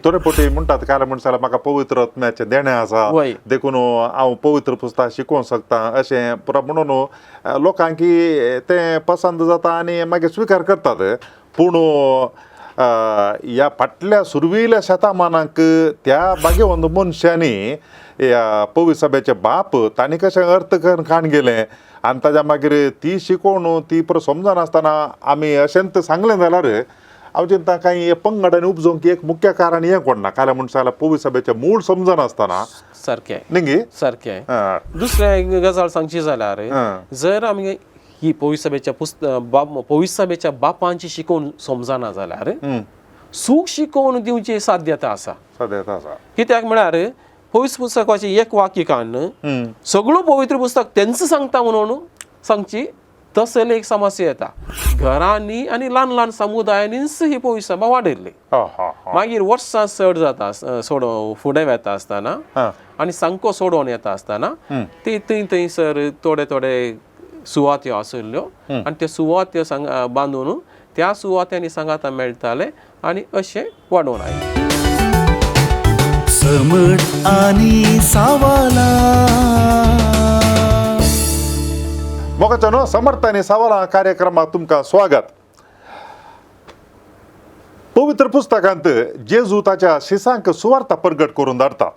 थोडे फावटी म्हणटात काल म्हणसार म्हाका पवित्र आत्म्याचें देणें आसा, देखून हांव पवित्र पुस्तक शिकोवंक शकता अशें पुरा म्हणून लोकांक तें पसंत जाता आनी मागीर स्विकार करतात. पूण ह्या फाटल्या सुरवेल्या शतमानाक त्या भाग्यवंत मनशांनी ह्या पवित्र सभेचे बाप तांणी कशें अर्थ करून काण गेलें आनी ताज्या मागीर ती शिकोवन ती परत समजनासतना आमी अशेंच सांगलें जाल्यार हांव चिंता कांय पंगडांनी उपजोवंक एक मुख्य कारण हें कोण ना काल्यां म्हण सांगल्यार पवित्र सभेचें मूळ समजनासतना. सारकें. न्ही? सारकें. दुसरें एक गजाल सांगची जाल्यार जर आमी ही पवित्र सभेच्या पवित्र सभेच्या बापांची शिकोवन समजना जाल्यार सूख शिकोवन दिवची साध्यता आसा. साध्यता आसा. कित्याक म्हळ्यार पवित्र पुस्तकाचें एक वाक्य काडून सगळो पवित्र पुस्तक तेंच सांगता म्हणून सांगची तसले एक समस्या येता. घरांनी आनी ल्हान ल्हान समुदायांनीच ही पवित्र सभा वाडयल्ली. मागीर वर्सां चड जाता सोड फुडें वेता आसतना आनी सामको सोडोवन येता आसतना ती थंय थंयसर थोडे थोडे सुवात्यो आशिल्ल्यो आनी त्यो सुवात्यो बांदून त्या सुवात्यांनी सांगाता मेळटाले आनी अशें वाडोवन आयले. समट आनी सावाला. मोगाचो समर्थ आनी सवालां कार्यक्रमात तुमकां स्वागत. पवित्र पुस्तकांत जेजू ताच्या शिसांक सुवार्ता प्रगट करून धाडटा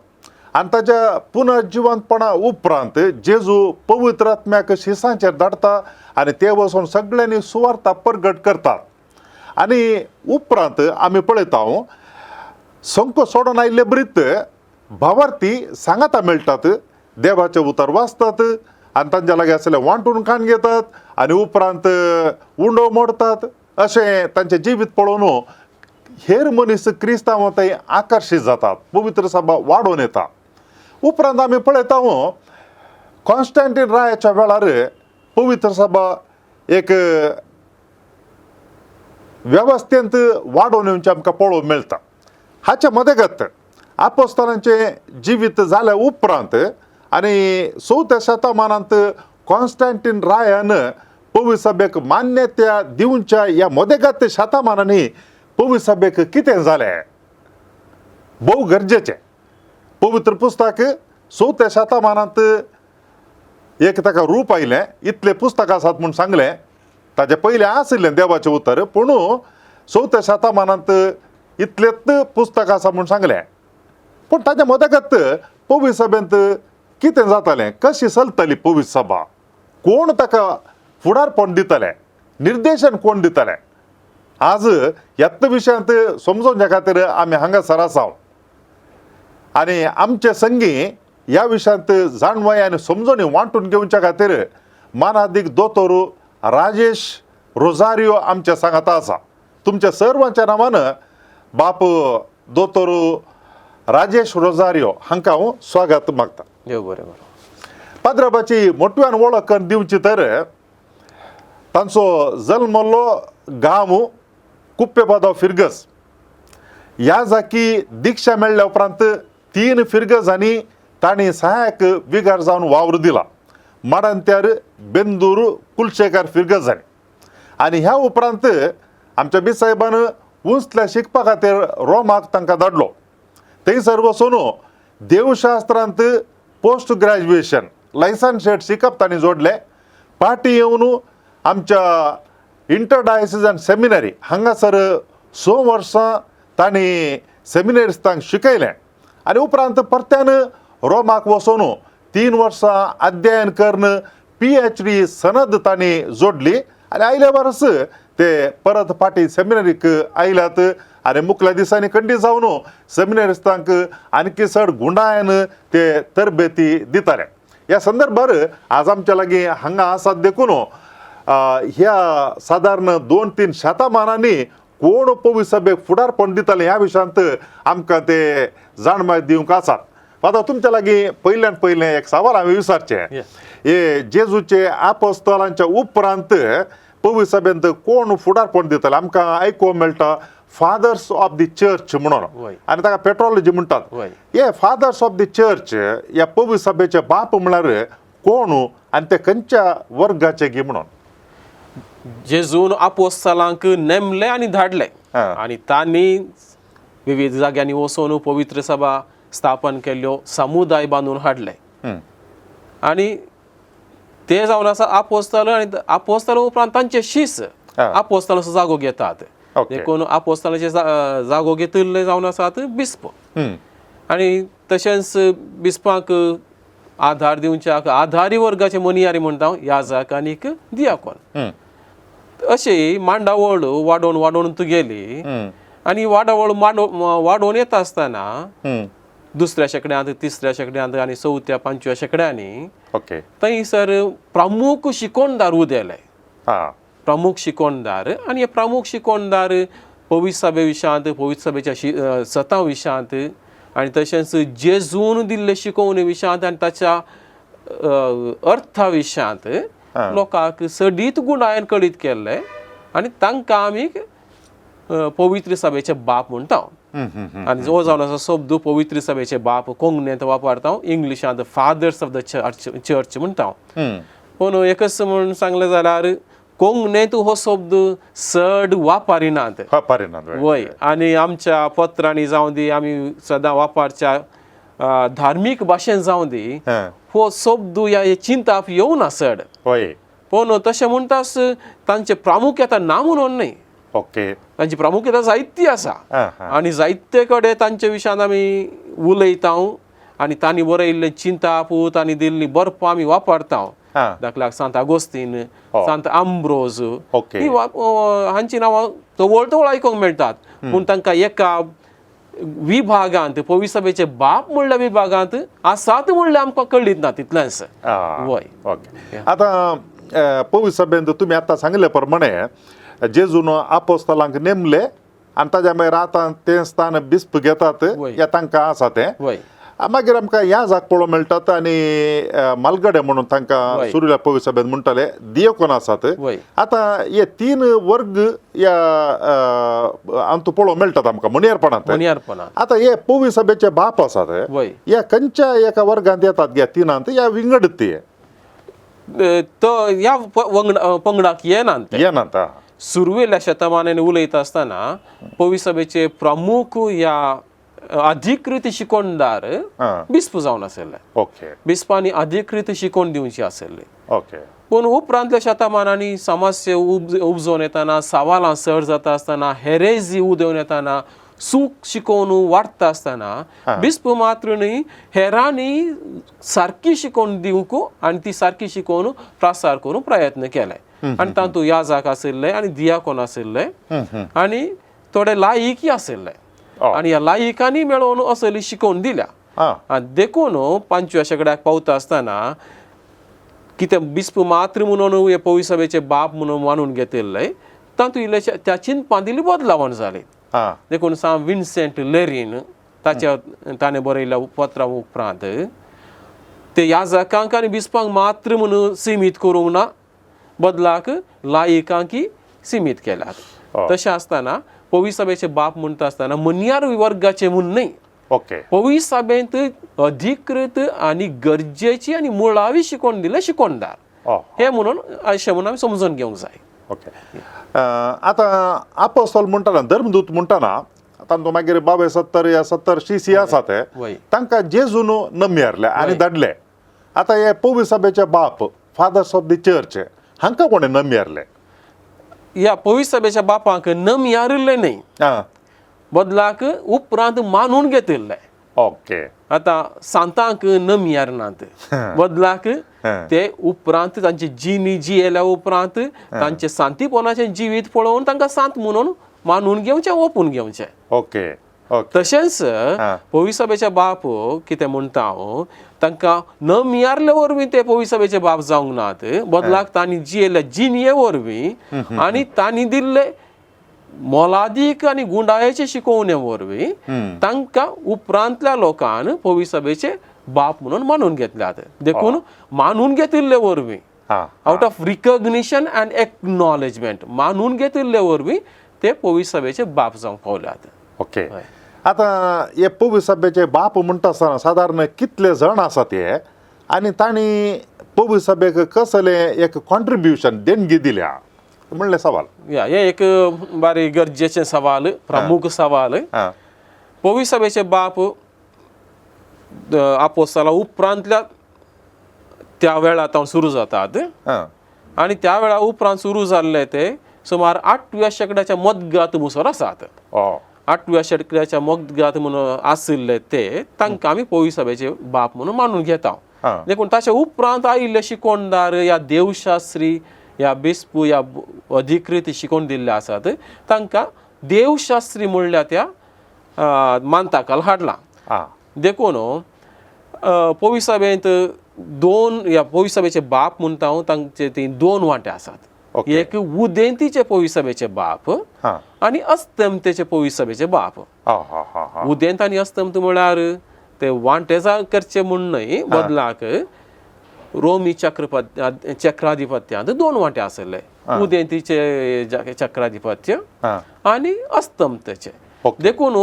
आनी ताच्या पुनर्जिवंतपणा उपरांत जेजू पवित्र आत्म्याक शिसांचेर धाडटा आनी ते वचून सगळ्यांनी सुवार्ता प्रगट करतात. आनी उपरांत आमी पळयता संको सोडून आयिल्ले बरीत भावार्थी सांगाता मेळटात, देवाचें उतर वाचतात आनी तांच्या लागीं आसले वांटून खाण घेतात आनी उपरांत उंडो मोडतात. अशें तांचें जिवीत पळोवन हेर मनीस क्रिस्तांव थंय आकर्शीत जातात, पवित्र सभा वाडोवन येता. उपरांत आमी पळयता कॉन्स्टंटीन रायाच्या वेळार पवित्र सभा एक वेवस्थेंत वाडोवन येवचें आमकां पळोवंक मेळटा. हाच्या मदगत आपोस्तानांचें जिवीत जाल्या उपरांत आनी चवथ्या शतमानांत कॉन्स्टंटीन रायान पवित्र सभेक मान्यता दिवच्या ह्या मदगत शतमानांनी पवित्र सभेक कितें जालें भोव गरजेचें. पवित्र पुस्तक चवथ्या शतमानांत एक ताका रूप आयलें, इतलें पुस्तक आसात म्हूण सांगलें, ताजे पयलें आशिल्लें देवाचें उतर, पूण चवथ्या शतमानांत इतलेंच पुस्तक आसा म्हूण सांगलें. पूण ताच्या मदगत पवित्र सभेंत कितें जातालें, कशी चलताली पवित्र सभा, कोण ताका फुडारपण दितले, निर्देशन कोण दितले, आज ह्याच विशयांत समजोवच्या खातीर आमी हांगासर आसा आनी आमचे संगी ह्या विशयांत जाणवाय आनी समजणी वांटून घेवच्या खातीर मानादीक दोतोर राजेश रोजारियो आमच्या सांगाता आसा. तुमच्या सर्वांच्या नांवान बाप दोतोर राजेश रोजारियो हांकां हांव स्वागत मागता. देव बरें बरें. पाद्राबाची मोटव्यान वळख करून दिवची तर तांचो जल्मल्लो गांव कुप्पेबादो फिरगस ह्या जाकी दिक्षा मेळ्ळ्या उपरांत 3 फिरगजांनी तांणी सहायक विगार जावन वावर दिला. माडांत्यार बेंदूर कुलशेकार फिरगजांनी आनी ह्या उपरांत आमच्या बिसाहेबान उंचल्या शिकपा खातीर रोमाक तांकां धाडलो. थंयसर वचून देवशास्त्रांत पोस्ट ग्रॅज्युएशन लायसन्सेट शिकप तांणी जोडलें. पाटी येवन आमच्या इंटरडायसिजन सेमिनरी हांगासर 6 वर्सां तांणी सेमिनरिस्तांक शिकयलें आनी उपरांत परत्यान रोमाक वचून 3 वर्सां अध्ययन करून PhD सनद तांणी जोडली आनी आयल्या वर्स ते परत फाटीं सेमिनरीक आयल्यात आनी मुखल्या दिसांनी खंडीत जावन सेमिनरिस्तांक आणखी चड गुंडायन ते तरबेती दिताले. ह्या संदर्भार आज आमच्या लागीं हांगा आसात देखून ह्या सादारण 2-3 शतमानांनी कोण पवित्र सभेक फुडारपण दिताले ह्या विशयांत आमकां ते जाणमाय दिवंक आसात. आतां तुमच्या लागीं पयल्यान पयलें एक सवाल हांवें विचारचें, हे जेजूचे आपोस्तलांच्या उपरांत पवित्र सभेंत कोण फुडारपण दिताले? आमकां आयकूंक मेळटा फादर्स ऑफ the church म्हणून आनी ताका पेट्रोलॉजी म्हणटात. हे फादर्स ऑफ the church ह्या पवित्र सभेचे बाप म्हळ्यार कोण आनी ते खंयच्या वर्गाचे गी म्हणून? जेजून आपोस्तलांक नेमले आनी धाडले आनी तांणी विविध जाग्यांनी वचून पवित्र सभा स्थापन केल्ल्यो, समुदाय बांदून हाडले. आनी ते जावन आसा आपोस्ताल आनी आपोस्ताल उपरांत तांचे शीस आपोस्तालाचो जागो घेतात. देखून आपोस्तालाचे जागो घेतिल्ले जावन आसात बिस्प. आनी तशेंच बिस्पांक आधार दिवच्याक आधारी वर्गाचे मनियारी म्हणटा, याजक आनीक दियाकोन. अशी मांडावळ वाडोवन वाडोवन तूं गेली आनी वाडावळ वाडोवन येता आसतना दुसऱ्या शेंकड्यांत, तिसऱ्या शेंकड्यांत आनी चवथ्या पांचव्या शेंकड्यांनी थंयसर प्रमुख शिकोणदार उदेले. प्रमुख शिकोणदार आनी हे प्रमुख शिकोणदार पवित्र सभे विशयांत, पवित्र सभेच्या सतां विशयांत आनी तशेंच जेजून दिल्ले शिकोवणे विशयांत आनी ताच्या अर्था विशयांत लोकांक सडीत गुणायन कळीत केल्ले आनी तांकां आमी पवित्र सभेचे बाप म्हणटा. आनी जो जावन आसा शब्द पवित्र सभेचे बाप कोंकणींत वापरता, इंग्लिशांत फादर्स ऑफ the church म्हणटा. पूण एकच म्हूण सांगलें जाल्यार कोंकणींत हो शब्द चड वापरिनात. वय, आनी आमच्या पत्रांनी जावं दी, आमी सदां वापरच्या धार्मीक भाशेन जावं दी, हो शब्द ह्या चिंताप येवना चड. पूण तशें म्हणटाच तांचे प्रामुख्यता ना म्हणून न्हय. तांची प्रामुख्यता जायती आसा आनी जायते कडेन तांचे विशयान आमी उलयता आनी तांणी बरयल्लें चिंताप, तांणी दिल्ली बरपां आमी वापरता. दाखल्याक सांत आगोस्तीन, सांत आंब्रोज, ही हांची नांवां तवळ तवळ आयकूंक मेळटात. पूण तांकां एका विभागांत पवित्र सभेचे बाप म्हणल्या विभागांत आसात म्हणल्यार आमकां कळीत ना तितलेंच. वय. आतां पवित्र सभेंत तुमी आतां सांगले प्रमाणे जेजून आपोस्तलांक नेमले आनी ताज्या मागीर आतां तें स्थान बिस्प घेतात, या तांकां आसा तें. मागीर आमकां ह्या जाग पळोवंक मेळटात आनी मालगडे म्हणून तांकां सुर्या पवित्र सभेंत म्हणटाले, दियकोन आसात. आतां हे तीन वर्ग ह्या अंतू पळोवंक मेळटात आमकां मुनियरपणांत. आतां हे पवित्र सभेचे बाप आसात, ह्या खंयच्या एका वर्गांत येतात ह्या तिनांत या विंगड ते? तो ह्या पंगडाक येनात. येनात. सुरवेल्या शतमानान उलयता आसतना पवित्र सभेचे प्रमुख ह्या अधिकृत शिकोणदार बिस्प जावन आशिल्ले. बिस्पांनी अधिकृत शिकोवण दिवची आशिल्ली. पूण उपरांतल्या शतमानांनी समस्या उपजोवन येतना, सवालां चड जाता आसतना, हेरेजी उदेवन येतना, सूख शिकोवन वाडटा आसतना बिस्प मात्र न्हय हेरांनी सारकी शिकोवन दिवंक आनी ती सारकी शिकोवन प्रसार करूंक प्रयत्न केले. आनी तातूंत याजक आशिल्ले आनी दियाकोन आशिल्ले आनी थोडे लायीकय आशिल्ले आनी ह्या लायिकांनी मेळोवन असली शिकोवन दिल्या. आनी देखून पांचव्या शेंकड्याक पावता आसतना कितें बिस्प मात्र म्हणून हे पवित्र सभेचे बाप म्हणून मानून घेतिल्ले तातूंत इल्लेशे त्या चिंतपांत इल्ली बदलावण जाली. देखून सांत विन्सेंट लेरीन ताच्या ताणें बरयल्ल्या पत्रा उपरांत ते याजकांक आनी बिस्पांक मात्र म्हणून सिमीत करूंक ना, बदलाक लायिकांकी सिमीत केल्यात. तशें आसतना पवित्र सभेचे बाप म्हणटा आसतना मनियार वर्गाचे म्हूण न्हय, पवित्र सभेंत अधिकृत आनी गरजेची आनी मुळावी शिकोवण दिले शिकोवणदार हे म्हणून अशें म्हणून आमी समजून घेवंक जाय. आतां आपोस्तोल म्हणटाना, धर्मदूत म्हणटाना तांतूं मागीर 22 70 या 70 शिसी आसा ते तांकां जेजून नमी हारले आनी धाडले. आतां हे पवित्र सभेचे बाप, फादर्स ऑफ the church, हांकां कोणें नमी हारले? ह्या पवित्र सभेच्या बापांक नमी हारिल्ले न्हय, बदलाक उपरांत मानून घेतिल्ले. आतां सांतांक नमी हारनात, बदलाक ते उपरांत तांची जिणी जियेल्या उपरांत तांचे सांतीपणाचें जिवीत पळोवन तांकां सांत म्हणून मानून घेवचें, ओपून घेवचें. तशेंच पवित्र सभेचे बाप कितें म्हणटा हांव, तांकां नमी हारले वरवीं ते पवित्र सभेचे बाप जावंक नात, बदलाक तांणी जियेल्ल्या जिणये वरवीं आनी तांणी दिल्ले मोलादीक आनी गुंडायेचे शिकोवणे वरवीं तांकां उपरांतल्या लोकान पवित्र सभेचे बाप म्हणून मानून घेतल्यात. देखून मानून घेतिल्ले वरवीं, out of recognition and acknowledgement, मानून घेतिल्ले वरवीं ते पवित्र सभेचे बाप जावंक पावल्यात. आतां हे पवित्र सभेचे बाप म्हणटा आसतना सादारण कितले जाण आसात हे आनी तांणी पवित्र सभेक कसलें एक कॉन्ट्रिब्युशन देणगी दिल्या म्हणलें सवाल. या, हें एक बारी गरजेचें सवाल, प्रमुख सवाल. पविसभेचे बाप आपोस्ताला उपरांतल्या त्या वेळा तावन सुरू जातात आनी त्या वेळा उपरांत सुरू जाल्ले ते सुमार 8व्या शेंकड्याच्या मदगात मुसर आसात. 8व्या शेंकड्याच्या मदगात म्हणून आशिल्ले ते तांकां आमी पविसभेचे बाप म्हणून मानून घेता. देखून ताच्या उपरांत आयिल्ले शिकोणदार या देवशास्त्री या बिस्पू या अधिकृत शिकोवन दिल्ले आसात तांकां देवशास्त्री म्हणल्या त्या मानताकाल हाडला. देखून पविसभेंत दोन या पविसभेचे बाप म्हणटा हांव तांचे ती दोन वांटे आसात. एक उदेंतीचे पविसभेचे बाप आनी अस्तमतेचे पविसभेचे बाप. उदेंत आनी अस्तमत म्हळ्यार ते वांटे करचे म्हूण न्हय, बदलाक रोमी चक्राधिपत्यांत दोन वांटे आशिल्ले, उदेंतीचे चक्राधिपत्य आनी अस्तमतेचे. देखून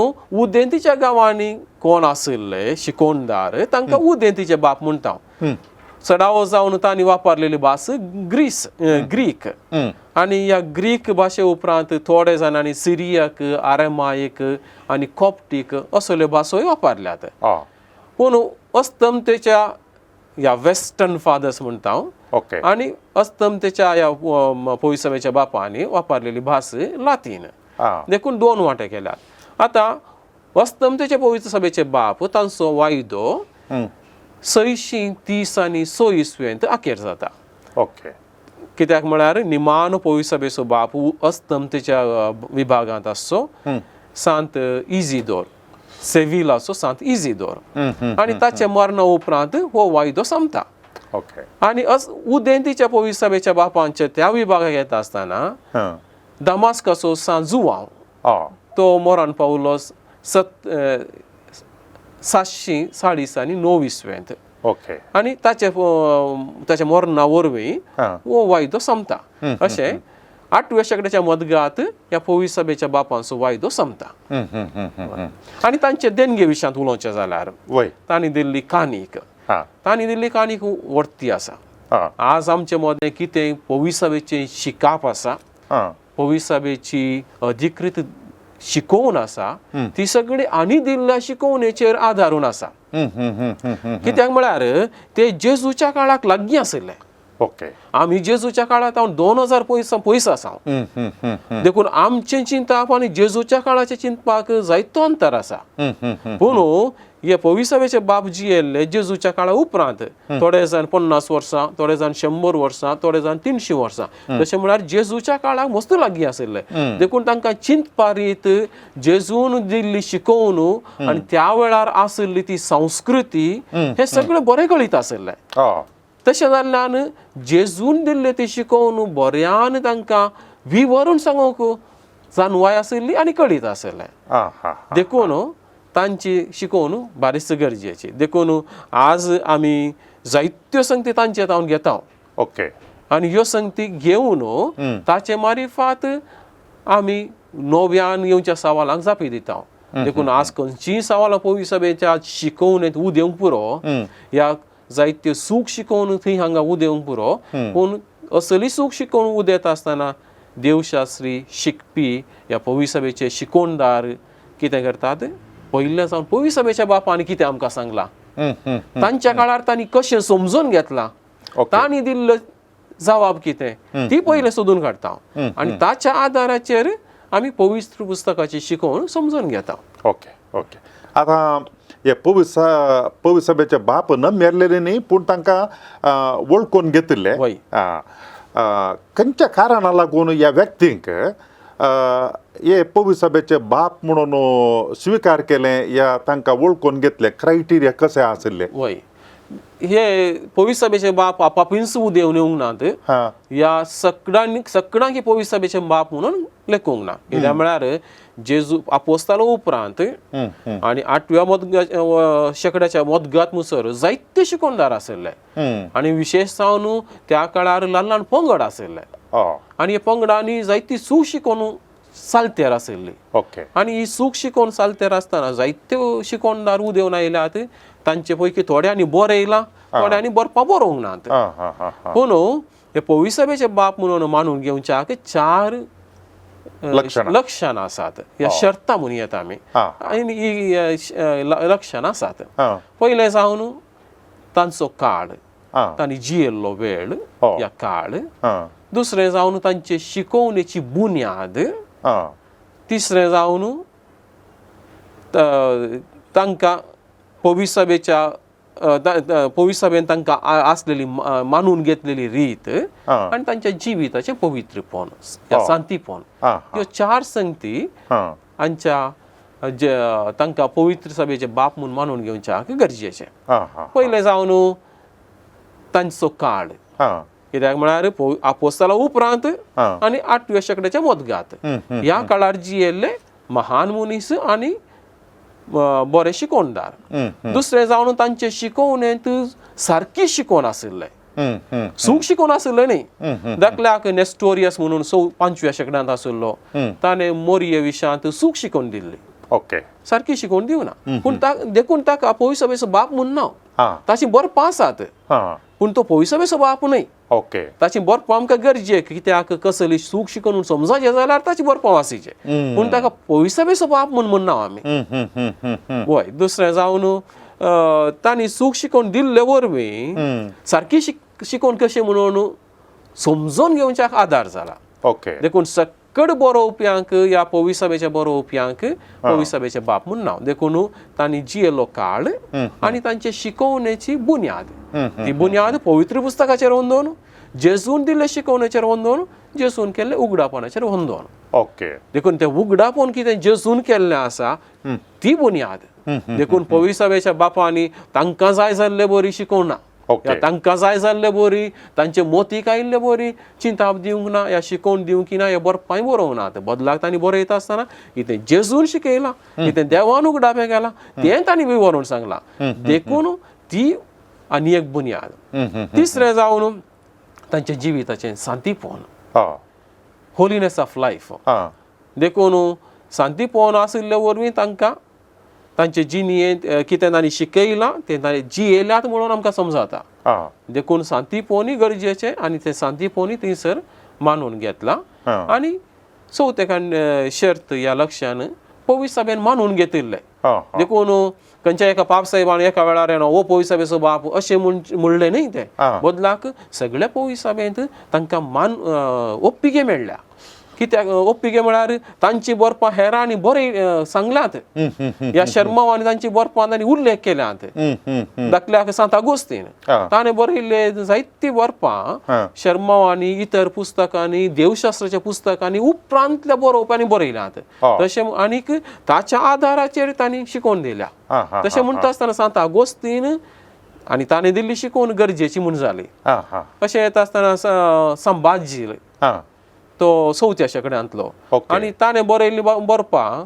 उदेंतीच्या गांवांनी कोण आशिल्ले शिकोणदार तांकां उदेंतीचे बाप म्हणटा. चडावो जावन तांणी वापरलेली भास ग्रीस ग्रीक आनी ह्या ग्रीक भाशे उपरांत थोडे जाणांनी सिरियक, आरेमायक आनी कॉप्टीक असल्यो भासोय वापरल्यात. पूण अस्तमतेच्या ह्या वेस्टर्न फादर्स म्हणटा हांव आनी अस्तमतेच्या ह्या पविसभेच्या बापांनी वापरलेली भास लातीन. देखून दोन वांटे केल्यात. आतां अस्तमतेचे पवित्र सभेचे बाप तांचो वायदो 630 आनी 6 इसवेंत अखेर जाता. कित्याक म्हळ्यार निमानो पवित्र सभेचो बाप अस्तमतेच्या विभागांत आसचो सांत इजिदोर, सेविलाचो सांत इजिदोर, आनी ताचे मरणा उपरांत हो वायदो सोंपता. आनी उदेंतीच्या पवित्र सभेच्या बापांच्या त्या विभागाक येता आसतना दमास्काचो सांत जुवांव तो मरण पावलो 740 आनी 9 इसवेंत. आनी ताचे ताच्या मरणा वरवीं हो वायदो सोंपता. अशें 8व्या शेंकड्याच्या मदगात ह्या पवित्र सभेच्या बापांचो वायदो सोंपता. आनी तांचे देणगे विशयांत उलोवचें जाल्यार तांणी दिल्ली काणीक, तांणी दिल्ली काणीक व्हडती आसा. आज आमचे मदें कितें पवित्र सभेचें शिकाप आसा, पवित्र सभेची अधिकृत शिकोवन आसा, ती सगळी आनी दिल्ल्या शिकोवणेचेर आदारून आसा. कित्याक म्हळ्यार ते जेजूच्या काळाक लागीं आशिल्ले. आमी जेजूच्या काळांत हांव 2000 पयस पयस आसा, देखून आमचें चिंतप आनी जेजूच्या काळाचें चिंतपाक जायतो अंतर आसा. पूण हे पविसभेचे बाप जियेल्ले जेजूच्या काळा उपरांत, थोडे जाण 50 वर्सां, थोडे जाण 100 वर्सां, थोडे जाण 300 वर्सां, तशें म्हळ्यार जेजूच्या काळाक मस्त लागीं आशिल्ले. देखून तांकां चिंतपा रीत जेजून दिल्ली शिकोवन आनी त्या वेळार आशिल्ली ती संस्कृती हें सगळें बरें कळीत आशिल्लें. तशें जाल्ल्यान जेजून दिल्ले ती शिकोवन बऱ्यान तांकां विवरून सांगूंक जाणवाय आशिल्ली आनी कळीत आशिल्लें. देखून तांची शिकोवन बारीच गरजेची. देखून आज आमी जायत्यो संगती तांचे तावन घेता. आनी ह्यो संगती घेवन ताचे मारिफात आमी नव्यान येवच्या सवालांक जापी दिता. देखून आज खंयचीय सवालां पवित्र सभेच्या शिकोवणेंत उदेवंक पुरो, ह्या जायत्यो सूख शिकोवन थंय हांगा उदेवंक पुरो, पूण असली सूख शिकोवन उदेता आसतना देवशास्त्री शिकपी ह्या पवित्र सभेचे शिकोवणदार कितें करतात, पयले सावन पवित्र सभेच्या बापान कितें आमकां सांगलां, तांच्या काळार तांणी कशें समजून घेतलां, तांणी दिल्लो जवाब कितें ती पयलें सोदून काडटा आनी ताच्या आदाराचेर आमी पवित्र पुस्तकाची शिकोवण समजून घेता. ओके ओके आतां हे पवित्र सभेचे बाप न मेरलेले न्ही, पूण तांकां वळखून घेतिल्ले. खंयच्या कारणां लागून ह्या व्यक्तींक हे पवित्र सभेचे बाप म्हणून स्विकार केलें या तांकां वळखून घेतले, क्रायटेरिया कशें आशिल्ले? वय, हे पवित्र सभेचे बाप आपापींच उदेवन येवंक नात, ह्या सगळ्यांनी सगळ्यांक हे पवित्र सभेचे बाप म्हणून लेखूंक ना. कित्याक म्हळ्यार जेजू आपोस्तालो उपरांत आनी 8व्या शेंकड्याच्या मदगात मुसर जायते शिकोवणदार आशिल्ले आनी विशेश जावन त्या काळार ल्हान ल्हान पंगड आशिल्ले आनी ह्या पंगडांनी जायती सूख शिकोवन सालतेर आशिल्ली. आनी ही सूख शिकोवन सालतेर आसतना जायत्यो शिकोवणदार उदेवन आयल्यात, तांचे पैकी थोड्यांनी बरें येयलां, थोड्यांनी बरपा बरोवंक नात. पूण हे पवित्र सभेचे बाप म्हणून मानून घेवच्याक 4 लक्षणां. लक्षणां आसात या शर्तां म्हणून येता आमी आनी ही लक्षणां आसात. पयलें जावन तांचो काळ, तांणी जियेल्लो वेळ या काळ. दुसरें जावन तांचे शिकोवणेची बुन्याद. तिसरें जावन तांकां पविसभेच्या पविसभेन तांकां आसलेली मानून घेतलेली रीत आनी तांच्या जिविताचें पवित्रपण या सांतीपण. ह्यो चार संगती हांच्या तांकां पवित्र सभेचे बाप म्हूण मानून घेवच्याक गरजेचें. पयलें जावन तांचो काळ, कित्याक म्हळ्यार आपोस्ताला उपरांत आनी 8व्या शेंकड्याच्या मदगात ह्या काळार जियेल्ले महान मनीस आनी बरे शिकोवणदार. दुसरें जावन तांचे शिकोवणेंत सारकी शिकोवन आशिल्लें, सूख शिकोवन आशिल्लें न्ही. दाखल्याक नेस्टोरियस म्हणून 5व्या शेंकड्यांत आशिल्लो, ताणें मोरये विशयांत सूख शिकोवन दिल्ली, ओके, सारकी शिकोवन दिवना. पूण देखून ताका पविसभेचो बाप म्हूण ना, ताची बरपां आसात पूण तो पविसभेचो बाप न्हय. ओके, ताची बरपां आमकां गरजेक, कित्याक कसली सूख शिकोवन समजायचें जाल्यार ताची बरपां वासीचें, पूण ताका पविसभेचो बाप म्हूण म्हणना आमी. वय. दुसरें जावन तांणी सूख शिकोवन दिल्ले वरवीं सारकी शिकोवन कशें म्हणून समजून घेवच्याक आदार जाला. ओके, देखून सकड बरोवप्यांक ह्या पविसभेच्या बरोवप्यांक पविसभेचे बाप म्हूण नांव. देखून तांणी जियेल्लो काळ आनी तांचे शिकोवणेची बुन्याद, ती बुन्याद पवित्र पुस्तकाचेर वंदोवन, जेजून दिल्ले शिकोवणेचेर वंदोवन, जेजून केल्ले उगडापणाचेर वंदोवन. ओके, देखून तें उगडापण कितें जेजून केल्लें आसा ती बुन्याद. देखून पविसभेच्या बापांनी तांकां जाय जाल्ले बरी शिकोवना, तांकां जाय जाल्ले बरी तांचे मोतीक आयिल्ले बरी चिंताप दिवंक ना, या शिकोवन दिवंक ना, या बरपांय बरोवंक ना. बदलाक तांणी बरयता आसतना कितें जेजून शिकयलां, कितें देवान उगडापें केलां तें तांणी विवरून सांगलां. देखून ती आनी एक बुन्याद. तिसरें जावन तांच्या जिविताचें सांतीपण, होलीनेस ऑफ लायफ. देखून सांतीपण आशिल्ले वरवीं तांकां तांचे जिणेंत कितें तांणी शिकयलां तें तांणी जियेल्यात म्हणून आमकां समजता. देखून सांतीपणूय गरजेचें आनी तें सांतीपणूय थंयसर मानून घेतलां. आनी चवथें शर्त ह्या लक्षान पविसभेन मानून घेतिल्लें. देखून खंयच्या एका पापसाहेबान एका वेळार येना हो पविसभेचो बाप अशें म्हणलें न्ही तें, बदलाक सगळ्या पविसभेंत तांकां ओप्पिगे मेळ्ळ्या. कित्याक ओप्पिगे म्हळ्यार तांची बरपां हेरांनी बरें सांगल्यात, ह्या शर्मावांनी तांची बरपां तांणी उल्लेख केल्यात. दाखल्याक सांत आगोस्तीन ताणें बरयल्ले जायतीं बरपां शर्मावांनी इतर पुस्तकांनी देवशास्त्राच्या पुस्तकांनी उपरांतल्या बरोवप्यांनी बरयल्यात. तशें आनीक ताच्या आदाराचेर तांणी शिकोवन दिल्या. तशें म्हणटा आसतना सांत आगोस्तीन आनी ताणें दिल्ली शिकोवन गरजेची म्हूण जाली. अशें येता आसतना संभाजी तो 4थ्या शेंकड्यांतलो आनी ताणें बरयल्ली बरपां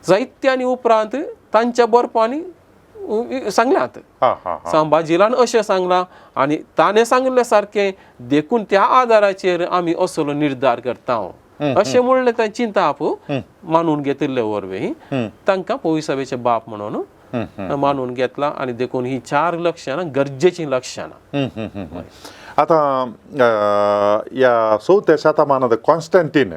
जायत्या आनी उपरांत तांच्या बरपांनी सांगल्यात. संभाजीलान अशें सांगलां आनी ताणें सांगिल्लें सारकें, देखून त्या आदाराचेर आमी असलो निर्धार करता अशें म्हणलें. तें चिंताप मानून घेतिल्ले वरवीं तांकां पविसभेचे बाप म्हणून मानून घेतला. आनी देखून ही चार लक्षणां गरजेचीं लक्षणां. आतां ह्या 4थ्या शतमानांत कॉन्स्टंटीन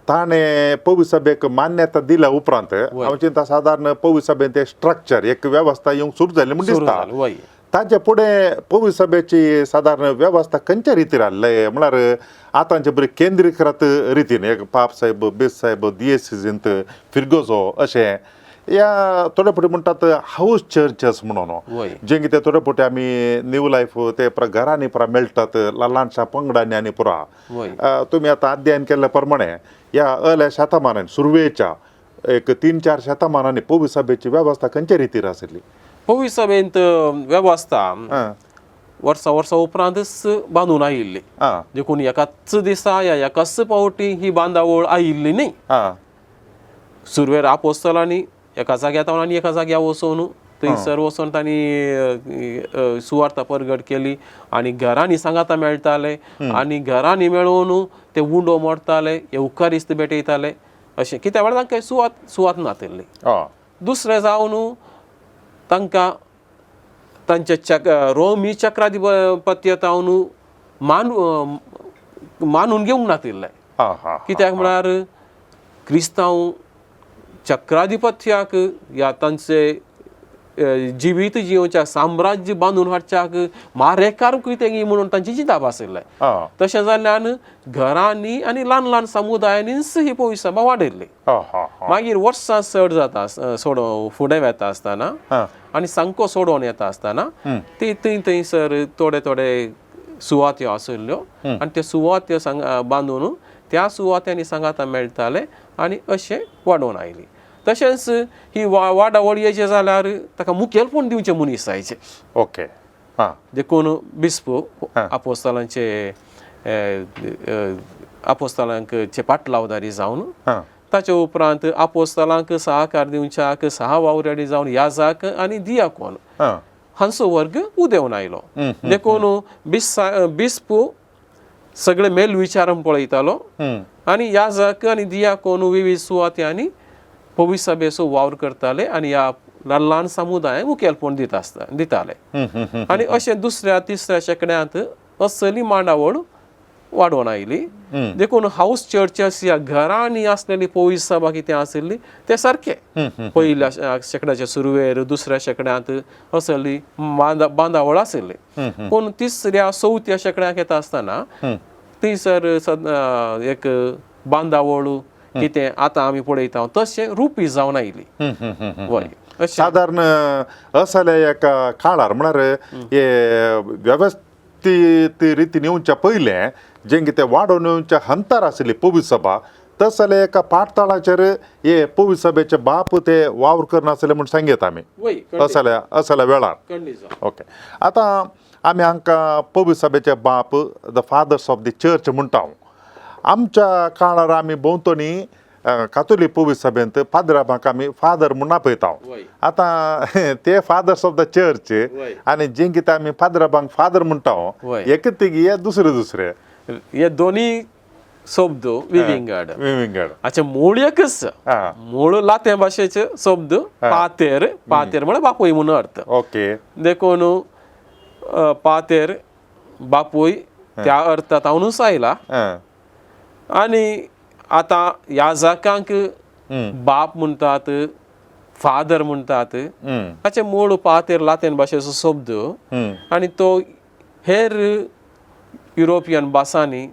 ताणें पविसभेक मान्यता दिल्या उपरांत हांव चिंता सादारण पविसभेंत एक स्ट्रक्चर, एक वेवस्था येवंक सुरू जाली म्हूण दिसता. ताचे फुडें पविसभेची सादारण वेवस्था खंयच्या रितीर आसले म्हळ्यार आतांचे बरी केंद्रीकृत रितीन एक पाप साहेब, बेस साहेब, दियेसिजींत फिरगोजो अशें या थोडे फावटी म्हणटात हावस चर्चस म्हणून, जे कितें थोडे फावटी आमी न्यू लायफ ते पुरा घरांनी पुरा मेळटात ल्हानशा पंगडांनी आनी पुरा. तुमी आतां अध्ययन केल्ल्या प्रमाणे ह्या अल्या शतमानान सुरवेच्या एक 3-4 शतमानांनी पविसभेची वेवस्था खंयच्या रितीर आशिल्ली? पविसभेंत वेवस्था वर्सा वर्सा उपरांतच बांदून आयिल्ली. देखून एकाच दिसा या एकाच फावटी ही बांदावळ आयिल्ली न्ही. सुरवेर आपोस्तलांनी एका जाग्यार आनी एका जाग्यार वचून थंयसर वचून तांणी सुवार्ता परगट केली आनी घरांनी सांगाता मेळटाले आनी घरांनी मेळोवन ते उंडो मोडटाले, येवकारिस्त भेटयताले. अशें कित्या वेळार तांकां सुवात नातिल्ली. दुसरें जावन तांकां तांच्या रोमी चक्राधिपत्य जावन मानून घेवंक नातिल्लें. हा हा कित्याक म्हळ्यार क्रिस्तांव चक्राधिपत्याक या तांचे जिवीत जियोवच्या साम्राज्य बांदून हाडच्याक मारेकार कितें म्हणून तांची चिंताप आशिल्लें. हा तशें जाल्ल्यान घरांनी आनी ल्हान ल्हान समुदायांनीच ही पवित्र सभा वाडयल्ली. हा हा हा मागीर वर्सां चड जाता सोड फुडें वेता आसतना हा आनी सामको सोडोवन येता आसतना ती थंय थंयसर थोडे थोडे सुवात्यो आशिल्ल्यो आनी त्यो सुवात्यो सांग बांदून त्या सुवात्यांनी सांगाता मेळटाले आनी अशें वाडोवन आयली. तशेंच ही वाडावळ येयचें जाल्यार ताका मुखेलपण दिवचें मनीस जायचे. ओके हा देखून बिस्प आपोस्तालांचे आपोस्तालांचे पाटलावदारी जावन हा ताचे उपरांत आपोस्तालांक सहकार दिवच्याक सहा वावराडी जावन याजाक आनी दियाकोन हा हांचो वर्ग उदेवन आयलो. देखून बिस्प सगळे मेल विचारान पळयतालो आनी याजक आनी दियाकोन विविध सुवात्यांनी पवित्र सभेचो वावर करताले आनी ह्या ल्हान ल्हान समुदायांक मुखेलपण दिता आसता दिताले. आनी अशें दुसऱ्या तिसऱ्या शेंकड्यांत असली मांडावळ वाडोवन आयली. देखून हावस चर्चस ह्या घरांनी आसलेली पवित्र सभा कितें आशिल्ली ते सारके पयल्या शेंकड्याच्या सुरवेर दुसऱ्या शेंकड्यांत असली बांदावळ आशिल्ली. पूण तिसऱ्या चवथ्या शेंकड्याक येता आसतना थंयसर एक बांदावळ कितें आतां आमी पळयता तशें रुपी जावन आयली. वय अशें सादारण असल्या एका काळार म्हळ्यार हे वेवस्थीत रितीन येवच्या पयलें जें कितें वाडोवन येवच्या हंतार आशिल्ली पवित्र सभा तसले एका पाठतळाचेर हे पवित्र सभेचे बाप ते वावर करनासले म्हूण सांगयत आमी वय असल्या असल्या वेळार. खंडीत जावन. ओके, आतां आमी हांकां पवित्र सभेचे बाप the fathers of the church म्हणटा. आमच्या काळार आमी भोंवतणी कातोलीक पवित्र सभेंत पाद्राबांक आमी फादर म्हूण आपयता. वय. आतां ते फादर्स ऑफ the church वय. आनी जे कितें आमी पाद्राबांक फादर म्हणटा वय. एक तिगी हे दुसरे दुसरे हे दोनी शब्द विविंगड विंगड. हाचे मूळ एकच. हा. मूळ लाते भाशेचे शब्द पातेर, पातेर म्हळ्यार बापूय म्हणून अर्थ. ओके. देखून पातेर बापूय त्या अर्थात हांवूच आयला. आं. आनी आतां ह्या जाकांक बाप म्हणटात, फादर म्हणटात, हाचें मूळ पातेर लातीन भाशेचो शब्द आनी तो हेर युरोपियन भासांनी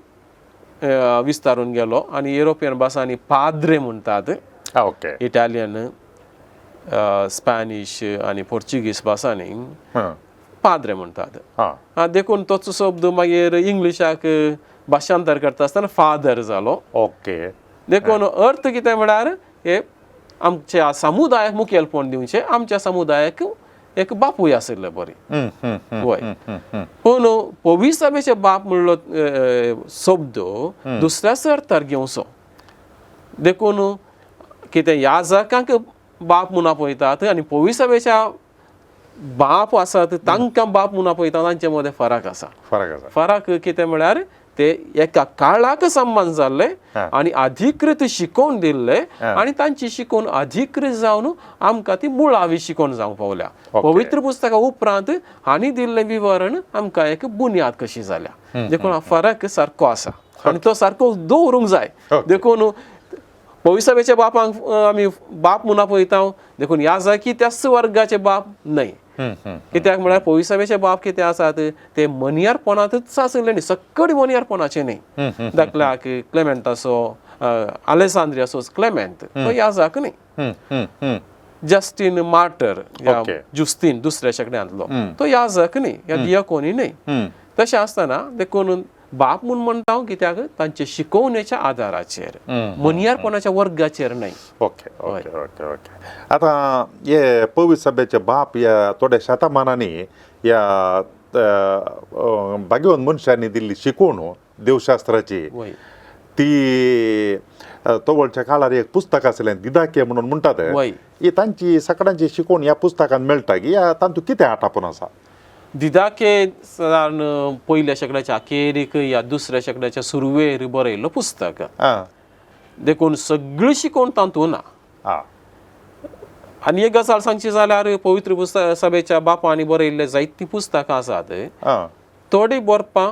विस्तारून गेलो आनी युरोपियन भासांनी पाद्रे म्हणटात. ओके. इटालियन, स्पॅनिश आनी पोर्चुगीज भासांनी हां. पाद्रे म्हणटात. हां. देखून तोच शब्द मागीर इंग्लिशाक भाशांतर करता आसतना फादर जालो. ओके. देखून अर्थ कितें म्हळ्यार हे आमच्या समुदायाक मुखेलपण दिवचें, आमच्या समुदायाक एक बापूय आशिल्ले बरी. वय. पूण पवित्र सभेचे बाप म्हणलो शब्द दुसऱ्याच अर्थार घेवचो. देखून कितें ह्या जाकांक बाप म्हूण आपयतात आनी पवित्र सभेच्या बाप आसात तांकां बाप म्हूण आपयतात तांचे मदें फरक आसा. फरक आसा. फरक कितें म्हळ्यार ते एका काळाक संबंद जाल्ले आनी अधिकृत शिकोवन दिल्ले आनी तांची शिकोवन अधिकृत जावन आमकां ती मुळावी शिकोवन जावंक पावल्या. पवित्र पुस्तका उपरांत हांणी दिल्लें विवरण आमकां एक बुन्याद कशी जाल्या. देखून हा फरक सारको आसा आनी तो सारको दवरूंक जाय. देखून पवित्र सभेच्या बापांक आमी बाप म्हूण आपयता, देखून ह्या जाय की त्याच वर्गाचे बाप न्हय. कित्याक म्हळ्यार पवित्र सभेचे बाप कितें आसात ते मनियारपणांतच आशिल्ले न्ही, सक्कड मनियारपणाचे न्ही. दाखल्याक क्लेमेंटाचो आलेसांद्रियाचो क्लेमेंत तो याजाक न्ही. जस्टीन मार्टर या जुस्तीन दुसऱ्या शेंकड्यांतलो तो याजक न्ही या दियाकोनी न्ही. तशें आसतना देखून बाप म्हूण म्हणटा हांव कित्याक तांचे शिकोवणेच्या आदाराचेर, मनियारपणाच्या वर्गाचेर न्हय. Okay okay okay okay. आतां हे पवित्र सभेचे बाप ह्या थोड्या शतमानांनी ह्या भाग्यवंत मनशांनी दिल्ली शिकवण देवशास्त्राची वय. ती तवळच्या काळार एक पुस्तक आसलें दिदाके म्हणून म्हणटात. वय. ही तांची सगळ्यांची शिकवण ह्या पुस्तकांत मेळटा की ह्या तातूंत कितें आटापून आसा? दिदाके सादारण पयल्या शेंकड्याच्या अखेरीक या दुसऱ्या शेंकड्याच्या सुरवेर बरयल्लो पुस्तक. देखून सगळी शिकवण तातूंत ना. आनी एक गजाल सांगची जाल्यार पवित्र पुस्तक सभेच्या बापांनी बरयल्ले जायतीं पुस्तकां आसात, थोडीं बरपां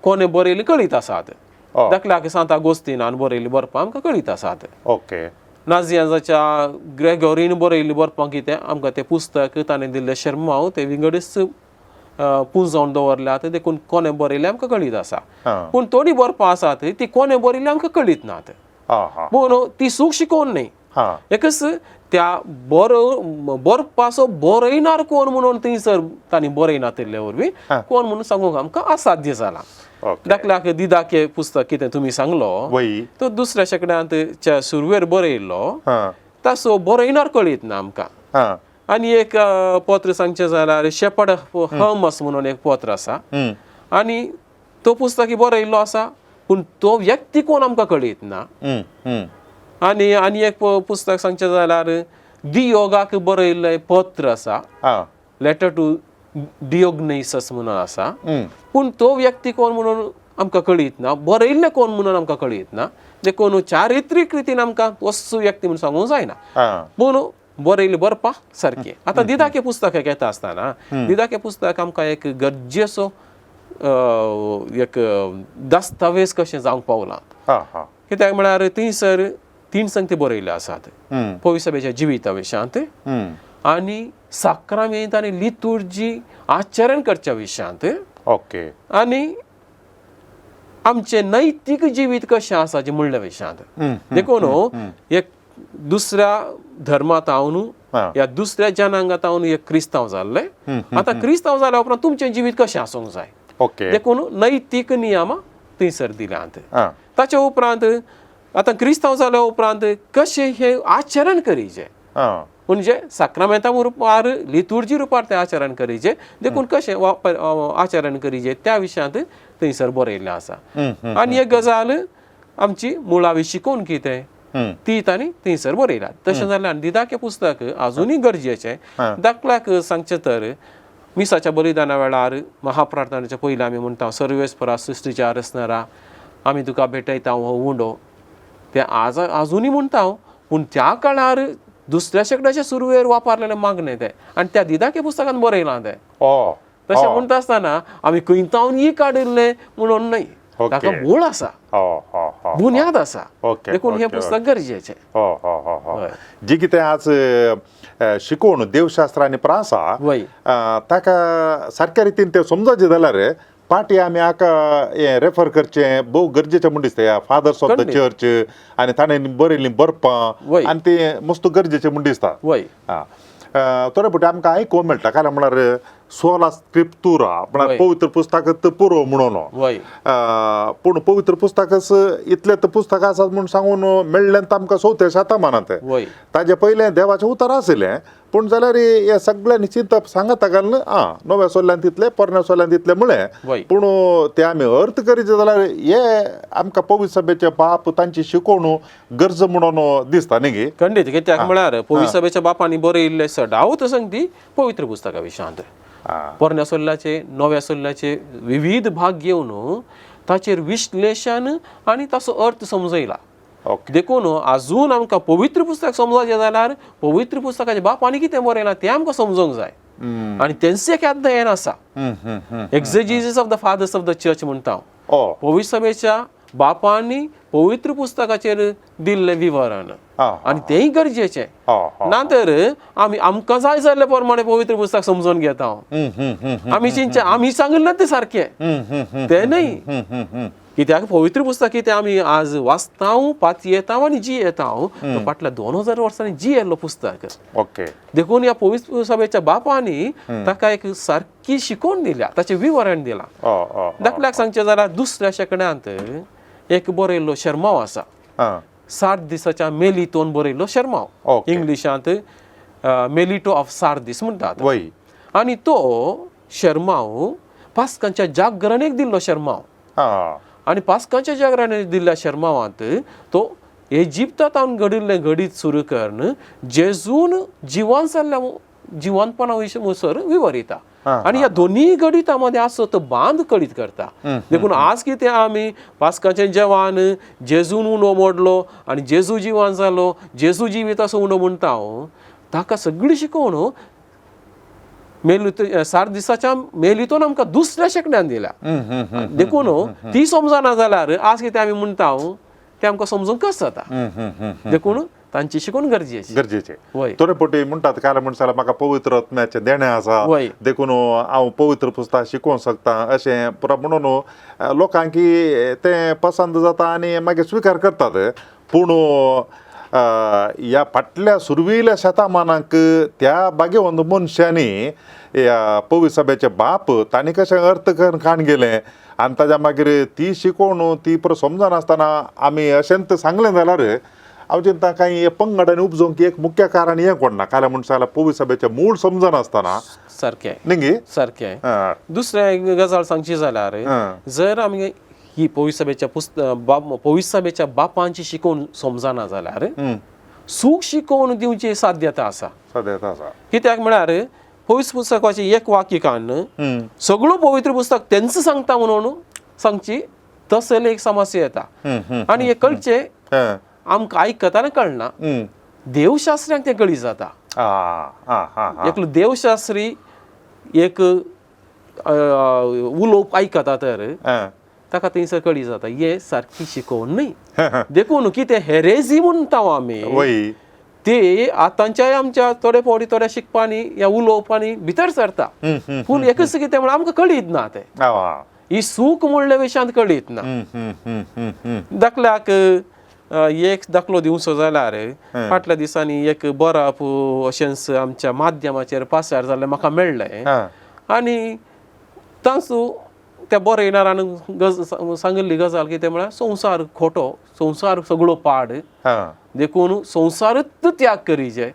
कोणें बरयल्लीं कळीत आसात. दाखल्याक सांत आगोस्तिनान बरयल्ली बरपां आमकां कळीत आसात. ओके. नाजियांजाच्या ग्रेगोरीन बरयल्ली बरपां कितें आमकां तें पुस्तक ताणें दिल्लें शेर्मांव ते विंगडच पुंजावन दवरल्यात, देखून कोणें बरयलें आमकां कळीत आसा. पूण थोडीं बरपां आसात ती कोणें बरयल्ली आमकां कळीत नात. पूण ती सूख शिकोवन न्हय, एकच त्या बरपाचो बरयणार कोण म्हणून थंयसर तांणी बरयनातिल्ले वरवीं कोण म्हणून सांगूंक आमकां असाध्य जालां. दाखल्याक दिदाके पुस्तक कितें तुमी सांगलो तो दुसऱ्या शेंकड्यांत सुरवेर बरयल्लो, ताचो बरयणार कळीत ना आमकां. आनी एक पत्र सांगचें जाल्यार शेपर्ड हर्मस म्हणून एक पत्र आसा आनी तो पुस्तक बरयल्लो आसा, पूण तो व्यक्ती कोण आमकां कळीत ना. आनी आनी एक पुस्तक सांगचें जाल्यार दियोगाक बरयल्लें पत्र आसा, लेटर टू डियोग्नेसस म्हणून आसा, पूण तो व्यक्ती कोण म्हणून आमकां कळीत ना, बरयल्लें कोण म्हणून आमकां कळीत ना. देखून चारित्रीक रितीन आमकां वस्तू व्यक्ती म्हणून सांगूंक जायना, पूण बरयल्लें बरपा सारकें. आतां दिदाके पुस्तक घेता आसतना दिदाके पुस्तक आमकां एक गरजेचो एक दस्तावेज कशें जावंक पावलां. कित्याक म्हळ्यार थंयसर तीन संगती बरयल्ल्यो आसात, पवित्र जिविता विशयांत आनी साक्रामेंत आनी लितुर्जी आचरण करच्या विशयांत, ओके, आनी आमचें नैतीक जिवीत कशें आसा जें म्हणल्या विशयांत. देखून एक दुसऱ्या धर्मांत हांव ह्या दुसऱ्या जनांगांत हांव एक क्रिस्तांव जाल्ले, आतां क्रिस्तांव जाल्या उपरांत तुमचें जिवीत कशें आसूंक जाय, ओके, देखून नैतीक नियमां थंयसर दिल्यांत. ताच्या उपरांत आतां क्रिस्तांव जाल्या उपरांत कशें हें आचरण करीचें, म्हणजे साक्रामेंता रुपार लितुर्जी रुपार तें आचरण करीचें, देखून कशें आचरण करीचें त्या विशयांत थंयसर बरयल्लें आसा. आनी एक गजाल आमची मुळावी शिकोवन कितें ती तांणी थंयसर बरयल्या. तशें जाल्यार दिदाके पुस्तक आजुनूय गरजेचें. दाखल्याक सांगचें तर मिसाच्या बलिदाना वेळार महाप्रार्थनेच्या पयलीं आमी म्हणटा सर्वेस्परा सृश्टीच्या रचणारा आमी तुका भेटयता हो उंडो, ते आज आजुनूय म्हणटा, पूण त्या काळार दुसऱ्या शेंकड्याच्या सुरवेर वापरलेलें मागणें तें आनी त्या दिदाके पुस्तकान बरयलां तें. तशें म्हणटा आसतना आमी खंयतावन काडिल्लें म्हणून न्हय, ताका मूळ आसा, बुन्याद आसा, देखून हें पुस्तक गरजेचें. जी कितें आज शिकोवन देवशास्त्र आनी प्रासा ताका सारक्या रितीन तें समजचें जाल्यार पाटी आमी हाका हें रेफर करचें भोव गरजेचें म्हूण दिसता. ह्या फादर्स ऑफ the church आनी ताणें बरयल्लीं बरपां आनी तें मस्त गरजेचें म्हूण दिसता. थोडे फावटी आमकां आयकूंक मेळटा, कारण म्हळ्यार सोला स्क्रिप्तुरा म्हळ्यार पवित्र पुस्तक पुरो म्हणून, पूण पवित्र पुस्तकच इतलें तर पुस्तक आसात म्हूण सांगून मेळ्ळें आमकां चवथ्या शतमानांत. ताजे पयलें देवाचें उतर आशिल्लें, पूण जाल्यार हे सगळ्यांनी चिंतप सांगता घालून आं नव्या सोल्ल्यान तितलें पोरण्या सोल्ल्यान तितलें म्हळें, पूण ते आमी अर्थ करीत जाल्यार हे आमकां पवित्र सभेचे बाप तांची शिकोवण गरज म्हणून दिसता न्ही गे. खंडीत, कित्याक म्हळ्यार पवित्र सभेच्या बापांनी बरयिल्लें सदांच संगती पवित्र पुस्तका विशयांत, पोरण्या सोल्ल्याचे नव्या सोल्ल्याचे विविध भाग घेवन ताचेर विश्लेशण आनी ताचो अर्थ समजयला. देखून आजून आमकां पवित्र पुस्तक समजचें जाल्यार पवित्र पुस्तकाचे बाप आनी कितें बरयलां तें आमकां समजूंक जाय, आनी तेंच एक अध्ययन आसा, exegesis of the fathers of the church म्हणटा हांव. पवित्र सभेच्या बापांनी पवित्र पुस्तकाचेर दिल्लें विवरण आनी तेंय गरजेचें. ना तर आमी आमकां जाय जाल्ले प्रमाणे पवित्र पुस्तक समजून घेता, आमी चिंतचें आमी सांगिल्लें तें सारकें, तें न्हय. कित्याक पवित्र पुस्तक कितें आमी आज वाचता पातयेता आनी जियेता, फाटल्या 2000 वर्सांनी जियेल्लो पुस्तक. ओके, देखून ह्या पवित्र सभेच्या बापांनी ताका एक सारकी शिकोवन दिल्या, ताचें विवरण दिलां. दाखल्याक सांगचें जाल्यार दुसऱ्या शेंकड्यांत एक बरयल्लो शेर्मांव आसा, 60 दिसाच्या मेलितोन बरयल्लो शेर्मांव, इंग्लिशांत मेलिटो ऑफ सार्दीस म्हणटात. आनी तो शेर्मांव पास्कांच्या जागरणेक दिल्लो शेर्मांव, आनी पास्कांच्या जागरणेक दिल्ल्या शेर्मांवांत तो इजिप्तांत घडिल्लें घडीत सुरू करून जेजून जिवन जाल्ल्या जिवनपणा विशीं विवरिता, आनी ह्या दोनूय घडितां मदें आसो तो बांद कळीत करता. देखून आज कितें आमी पास्काचें जेवण जेजून उंडो मोडलो आनी जेजू जिवन जालो, जेजू जिवीत असो उंडो म्हणटा, ताका सगळी शिकोवन मेलु सार्दिसाच्या मेलितोन आमकां दुसऱ्या शेंकड्यान दिल्या. देखून ती समजना जाल्यार आज कितें आमी म्हणटा तें आमकां समजूंक कस जाता. देखून तांची शिकवण गरजेची. गरजेचे. वय. थोडे पोटी म्हणटात काल म्हणसाला म्हाका पवित्र आत्म्याचें देणें आसा, वय. देखून हांव पवित्र पुस्तक शिकोवंक शकता अशें पुरा म्हणून लोकांक तें पसंत जाता आनी मागीर स्विकार करतात. पूण ह्या फाटल्या सुरवेल्या शतमानाक त्या भाग्यवंत मनशांनी ह्या पवित्र सभेचे बाप तांणी कशें अर्थ करून काण गेलें आनी ताज्या मागीर ती शिकोवन ती पुरो समजनासतना आमी अशेंच सांगलें जाल्यार हांव चिंता कांय हे पंगडांनी उपजोवंक एक मुख्य कारण हें कोण ना काल्यां म्हणटा जाल्यार पवित्र सभेचें मूळ समजनासतना. सारकें. न्ही गे? सारकें. आं. दुसरें एक गजाल सांगची जाल्यार जर आमी ही पवित्र सभेच्या बापांची शिकोवन समजना जाल्यार सूख शिकोवन दिवची साध्यता आसा. सद्याक आसा. कित्याक म्हळ्यार पवित्र पुस्तकाचें एक वाक्य काडून सगळो पवित्र पुस्तक तेंच सांगता म्हणून सांगची तसले एक समस्या येता आनी हें कळचें आमकां आयकतना कळना, देवशास्त्र्यांक तें कळी जाता. एकलो देवशास्त्री एक उलोवप आयकता तर ताका थंयसर कळी जाता हें सारकी शिकोवन न्हय. देखून कितें हेरेजी म्हणटा आमी ते आतांच्याय आमच्या थोडे फावटी थोड्या शिकपांनी या उलोवपांनी भितर सरता, पूण एकच कितें म्हळ्यार आमकां कळीत ना तें, ही सूख म्हणल्या विशयांत कळीत ना. दाखल्याक एक दाखलो दिवचो जाल्यार फाटल्या दिसांनी एक बरप अशेंच आमच्या माध्यमाचेर पासार जाल्लें म्हाका मेळ्ळें आनी तांचो त्या बरयणारान सांगिल्ली गजाल कितें म्हळ्यार संवसार खोटो, संवसार सगळो पाड, देखून संवसारच त्याग करीजे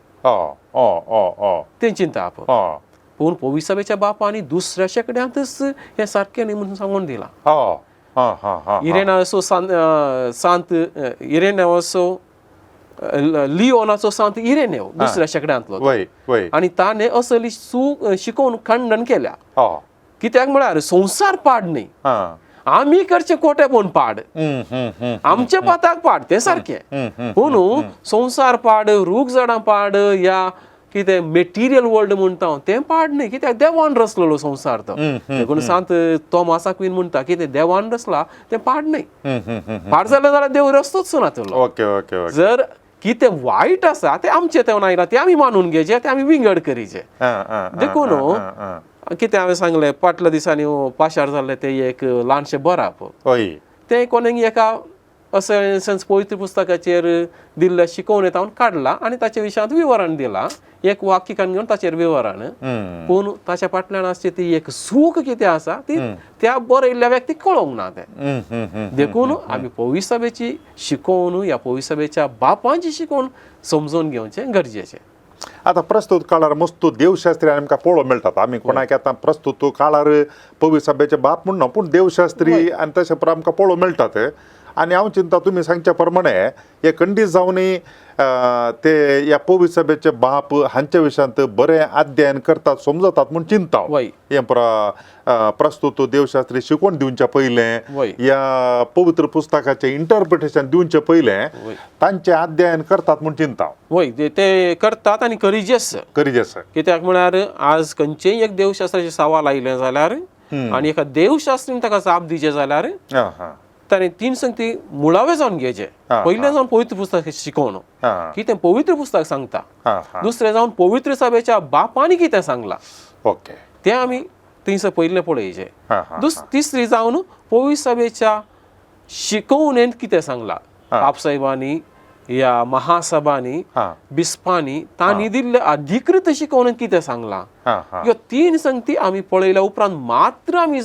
तें चिंताप. पूण पवित्र सभेच्या बापांनी दुसऱ्या शेंकड्यांतच हें सारकें न्ही म्हणून सांगून दिलां. इरेनाचो सांत इरेनेवाचो लियोनाचो सांत इरेनेव दुसऱ्या शेंकड्यांतलो आनी ताणें असली शिकोवन खंडन केल्या. कित्याक म्हळ्यार संवसार पाड न्ही, आमी करचें कोटेपण पाड, आमच्या पाताक पाड तें सारकें, पूण संवसार पाड, रूख झाडां पाड या कितें मेटिरियल वर्ल्ड म्हणटा तें पाड न्ही, कित्याक देवान रचलेलो संवसार तो. देखून सांत तोमासा क्वीन म्हणटा कितें देवान रचला तें पाड न्ही, पाड जालें जाल्यार देव रस्तोच नातलो. जर कितें वायट आसा तें आमचें तें आयलां तें आमी मानून घेवचें, तें आमी विंगड करीचें. देखून कितें हांवें सांगलें फाटल्या दिसांनी पाशार जाल्लें तें एक ल्हानशें बरप तें कोणें एका अशें पवित्र पुस्तकाचेर दिल्ल्या शिकोवणेंत हांव काडलां आनी ताचे विशयांत विवरण दिलां, एक वाक्य काडून घेवन ताचेर विवरण, पूण ताच्या फाटल्यान आसची ती एक सूख कितें आसा ती त्या बरयल्ल्या व्यक्तीक कळोवंक ना तें. देखून आमी पवित्र सभेची शिकोवन ह्या पवित्र सभेच्या बापांची शिकोवन समजून घेवचें गरजेचें. आतां प्रस्तूत काळार मस्त देवशास्त्री आमकां पळोवंक मेळटात. आमी कोणाक आतां प्रस्तूत काळार पवित्र सभेचे बाप म्हणना, पूण देवशास्त्री आनी तशें आमकां पळोवंक मेळटात. आनी हांव चिंता तुमी सांगच्या प्रमाणे हे खंडीत जावनूय ते ह्या पवित्र सभेचे बाप हांच्या विशयांत बरें अध्ययन करतात, समजतात म्हूण चिंता. हें प्रस्तूत देवशास्त्री शिकवण दिवच्या पयलें ह्या पवित्र पुस्तकाचें इंटरप्रिटेशन दिवचें पयलें तांचें अध्ययन करतात म्हूण चिंता. वय, ते करतात आनी करिजेस करिजेस. कित्याक म्हळ्यार आज खंयचेय एक देवशास्त्राचें सवाल आयलें जाल्यार आनी एका देवशास्त्रीन ताका जाप दिवचें जाल्यार ताणें तीन संगती मुळावे जावन घेवचें. पयलें जावन पवित्र पुस्तक शिकोवन कितें पवित्र पुस्तक सांगता, दुसरें जावन पवित्र सभेच्या बापांनी कितें सांगलां तें आमी थंयसर पयलें पळयचें. तिसरी जावन पवित्र सभेच्या शिकोवणेंत कितें सांगलां, बापसाहेबांनी या महासभांनी बिस्पांनी तांणी दिल्ले अधिकृत शिकोवणेंत कितें सांगलां, ह्यो तीन संगती आमी पळयल्या उपरांत मात्र आमी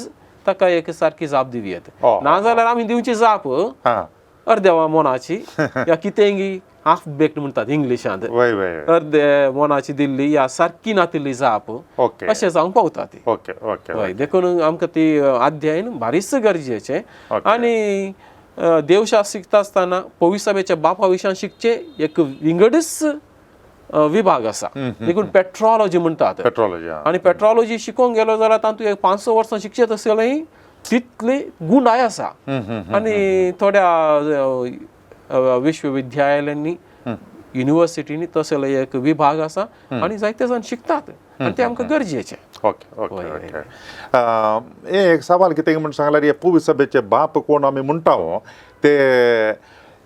ताका एक सारकी जाप दिवं येता. नाजाल्यार आमी दिवची जाप अर्द्या मनाची या कितेंगी हाफ बेक्ड म्हणटात इंग्लिशांत, अर्दे मनाची दिल्ली या सारकी नातिल्ली जाप अशें जावंक पावता ती. हय, देखून आमकां ती अध्ययन भारीच गरजेचें. आनी देवशास्त्र शिकता आसतना पवित्र सभेच्या बापा विशयान शिकचें एक विंगडच विभाग आसा, देखून पेट्रोलॉजी म्हणटात. पेट्रोलॉजी. आनी पेट्रोलॉजी शिकोवंक गेलो जाल्यार तातूंत एक 500 वर्सां शिकचें तसलें तितली गुंडाय आसा. आनी थोड्या विश्वविद्यालयांनी युनिवर्सिटींनी तसले एक विभाग आसा आनी जायते जाण शिकतात आनी ते आमकां गरजेचें. Okay okay okay. हे एक सवाल कितें म्हण सांगल्यार, हे पुवी सभेचे बाप कोण आमी म्हणटा हो, ते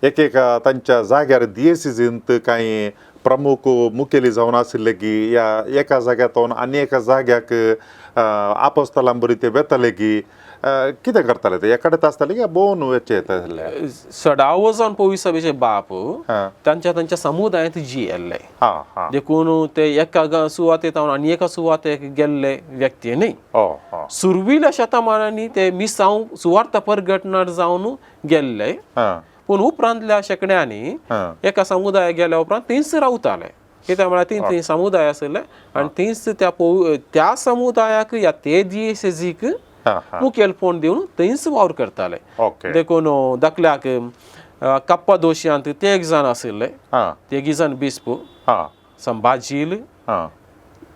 एक एक तांच्या जाग्यार दियेसिजींत कांय प्रमुख मुखेली जावन आशिल्ले की ह्या एका जाग्यार आनी एका जाग्याक आपोस्तलां बरी ते वेताले की कितें करताले ते एकाडेच आसताले की भोंवन वचचे येताले? सडावो जावन पवी सभेचे बाप तांच्या तांच्या समुदायांत जियेल्ले, हां हां देखून ते एका सुवातेत आनी एका सुवातेक गेल्ले व्यक्ती न्ही. हो सुर्विल्या शतमानांनी ते मिसांव सुवार्थ परगटणार जावन गेल्ले, पूण उपरांतल्या शेंकड्यांनी एका समुदायाक गेल्या उपरांत थंयच रावताले. कित्याक म्हळ्यार थंय थंय समुदाय आशिल्ले आनी थंयच त्या त्या समुदायाक या ते दियेसेजीक मुखेलपण दिवन थंयच वावर करताले. देखून धाकल्याक कप्पादोशियांत ते एक जाण आशिल्ले, तेगी जाण बिस्प संभाजील,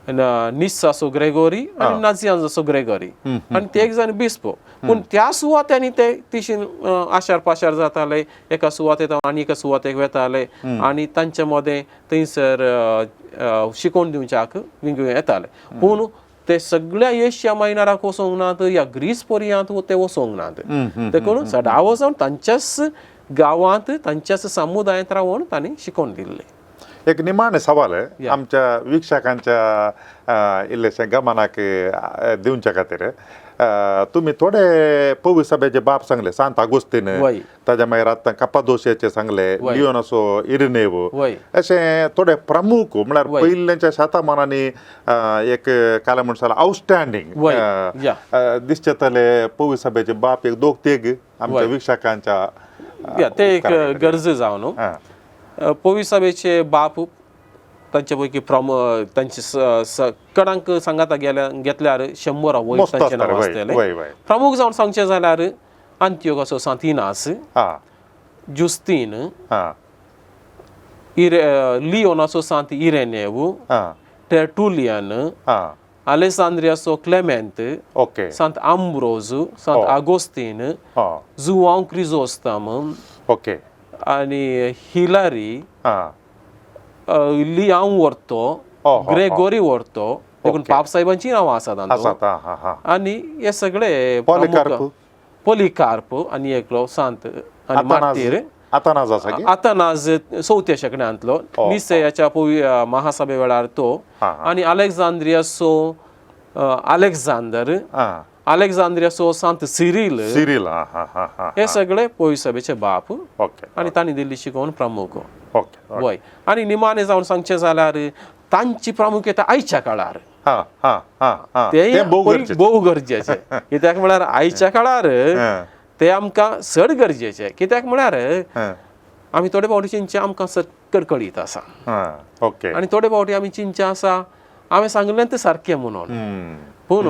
निस्सासो ग्रेगोरी आनी नाजियांजासो ग्रेगोरी आनी ते एक जाण बिस्प. पूण त्या सुवात्यांनी ते तिशीन आशार पाशार जाताले, एका सुवातेत आनी एका सुवातेक वेताले आनी तांचे मदें थंयसर शिकोवन दिवच्याक विंग येताले. पूण ते सगळ्या एशिया मायनराक वचोंक नात या ग्रीस पर्यंत ते वचोंक नात, देखून सदां वचोन तांच्याच गांवांत तांच्याच समुदायांत रावन तांणी शिकोवन दिल्लें. एक निमाणें सवाल आमच्या वीक्षकांच्या इल्लेशें गमनाक दिवच्या खातीर, तुमी थोडे पवी सभेचे बाप सांगले, सांत आगोस्तीन, ताज्या मागीर आतां कपादोशियाचे सांगले, लियोनासो इरिनेव, अशें थोडे प्रमुख म्हळ्यार पयल्याच्या शतमानांनी एक काल म्हण जाल्यार आउटस्टँडींग दिसचे तले पवी सभेचे बाप एक दोग तेग आमच्या वीक्षकांच्या ते एक गरज जावन पवी सभेचे बाप तांचे पैकी तांचे कडांक सांगाता गेल्या घेतल्यार 100 वयर तांचे नांव आसतलें. प्रमुख जावन सांगचें जाल्यार आंतियोगाचो सांतिनास, जुस्तीन, लियोनाचो सांत इरेनेव, टेर्टुलियन, आलेसांद्रियाचो क्लेमेंत, सांत आंब्रोज, सांत आगोस्तीन, जुवांव क्रिजोस्तम आनी हिलारी, लियांव वर्तो, ग्रेगोरी वर्तो, देखून पापसाहेबांची नांवां आसात. आनी हे सगळे पॉलिकार्प आनी एकलो सांत आनी मार्तीर आतानाज चवथ्या शेंकड्यांतलो निसयाच्या महासभे वेळार तो, आनी अलेक्झांद्रियाचो अलेक्झांडर, अलेक्झांद्रियाचो सांत सिरील, हे सगळे पविसभेचे बाप आनी तांणी दिल्ली शिकोवन प्रमुख. वय आनी निमाणें जावन सांगचें जाल्यार तांची प्रामुख्यता आयच्या काळार ते भोव गरजेचें. कित्याक म्हळ्यार आयच्या काळार ते आमकां चड गरजेचें. कित्याक म्हळ्यार आमी थोडे फावटी चिंतचें आमकां सक्कर कळीत आसा आनी थोडे फावटी आमी चिंतचें आसा हांवें सांगलें तें सारकें म्हणून, पूण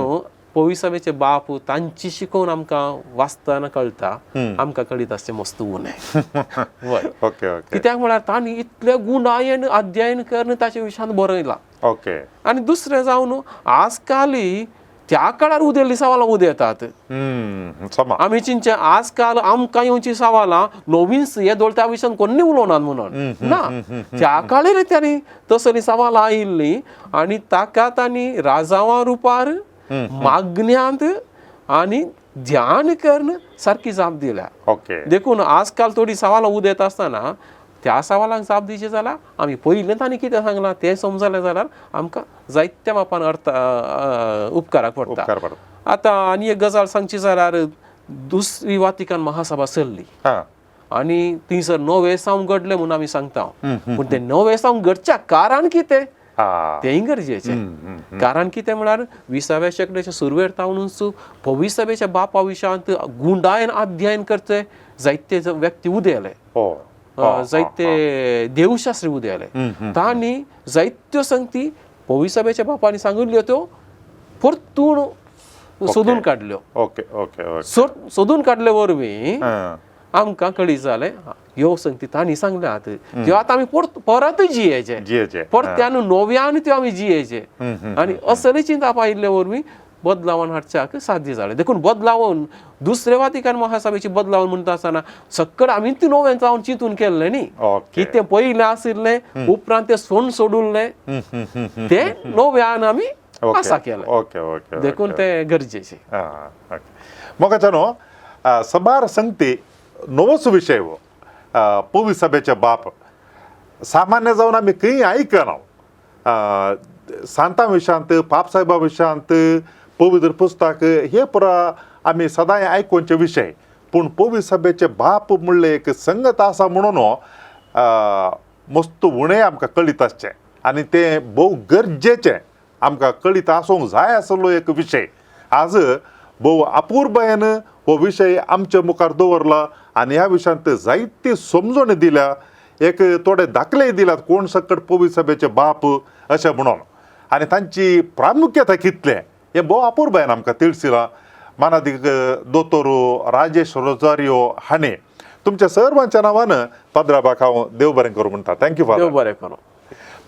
पविसभेचे बाप तांची शिकोवन आमकां वाचतना कळटा, आमकां कळीत आसचें मस्त उणें. कित्याक म्हळ्यार तांणी इतले गुणायन अध्ययन करून ताचे विशयांत बरयलां. आनी दुसरें जावन आजकाल त्या काळार उदेल्ली सवालां उदेतात. आमी चिंतचें आजकाल आमकां येवची सवालां नवीन हे दोळ त्या विशयान कोन्नी उलोवनात म्हणून ना, त्या काळार तांणी तसलीं सवालां आयिल्लीं आनी ताका तांणी राजावां रुपार मागण्यांत आनी ध्यान करून सारकी जाप दिल्या. देखून आजकाल थोडी सवालां उदेत आसतना त्या सवालांक जाप दिवची जाल्यार आमी पयलें तांणी कितें सांगलां तें समजलें जाल्यार आमकां जायत्या मापान अर्थ उपकाराक पडटा. आतां आनी एक गजाल सांगची जाल्यार दुसरी वातिकान महासभा सरली आनी थंयसर नवें सावन घडलें म्हणून आमी सांगता, पूण तें नवें सावन घडच्या कारण कितें तेंय गरजेचें. कारण कितें म्हळ्यार 20व्या शेंकड्याच्या सुरवेर तावनूच पविसभेच्या बापा विशयांत गुंडायन अध्ययन करचे जायते व्यक्ती उदेले, जायते देवशास्त्री उदेले, तांणी जायत्यो संगती पविसभेच्या बापांनी सांगिल्ल्यो त्यो परतून सोदून काडल्यो. सोदून काडले वरवीं आमकां कळीत जालें ह्यो संगती तांणी सांगल्यात त्यो आतां आमी परत जियेचे, परत्यान नव्यान त्यो आमी जियेचे. आनी असले चिंतप आयिल्ले वरवीं बदलावन हाडच्याक साध्य जालें. देखून बदलावन दुसरे वातिकान महासभेची बदलावन म्हणटा आसतना सक्कड आमी ती नवें जावन चिंतून केल्लें न्ही की तें पयलें आशिल्लें उपरांत तें सोण सोडुल्लें तें नव्यान आमी आसा केलें. ओके ओके देखून तें गरजेचें. मोगाच्या न्हू सबार संगती नवोच विशय हो पवी सभेचे बाप सामान्य जावन आमी खंय आयकना. सांतां विशयांत, पापसाहेबा विशयांत, पवित्र पुस्तक हे पुरा आमी सदांय आयकुचे विशय. पूण पवी सभेचे बाप म्हणले एक संगत आसा म्हणून मस्त उणें आमकां कळीत आसचें आनी तें भोव गरजेचें आमकां कळीत आसूंक जाय आसलो एक विशय. आज भोव अपुरबायेन हो विशय आमच्या मुखार दवरला आनी ह्या विशयांत जायती समजणी दिल्या, एक थोडे दाखलेय दिल्यात कोण सकट पवी सभेचे बाप अशें म्हणून आनी तांची प्रामुख्यता कितलें हें भोव अपुरबायेन आमकां तिळसिलां. मानादीक दोतोर राजेश रोजारियो हाणें तुमच्या सर्वांच्या नांवान पाद्राबाक हांव देव बरें करूं म्हणटा. Thank you father. देव बरें करूं.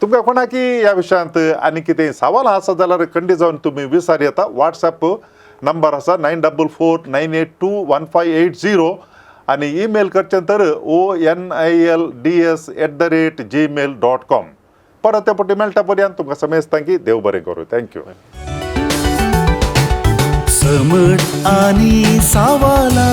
तुमकां कोणाकी ह्या विशयांत आनी कितें सवाल आसा जाल्यार खंडीत जावन तुमी विचार येता. वॉट्सएप नंबर आसा 9449 821580 आनी ईमेल करचें तर onilds@gmail.com. परत ते पटी मेळटा पर्यंत तुमकां समेस्तांकी देव बरें करूं. Thank you. समट आनी सावाला.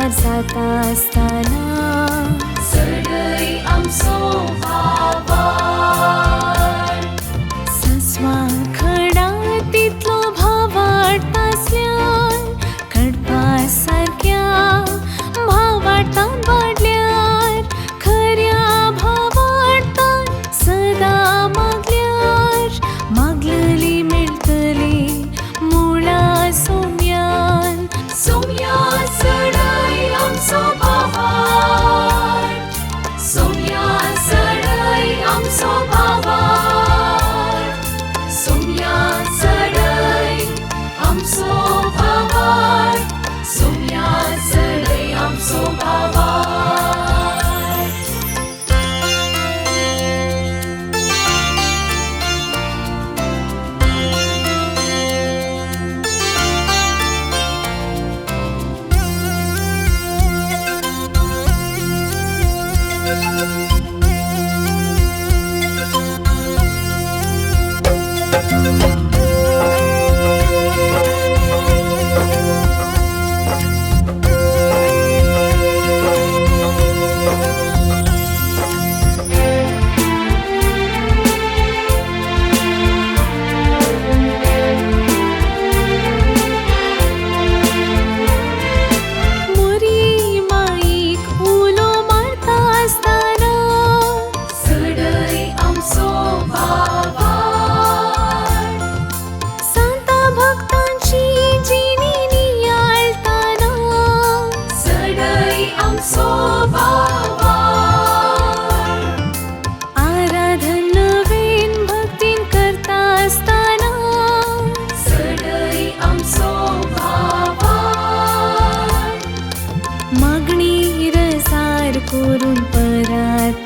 जाता आसतना सडय आमचो भावार्थ. सासवां खडा तितलो भावार्थ आसल्यार कडपा सारक्या भावार्थान वाडल्यार खऱ्या भावार्थान सदां मागल्यार मागलली मेळटली मुळा सोम्यान. सोम्या सडय आमचो भावार्थ.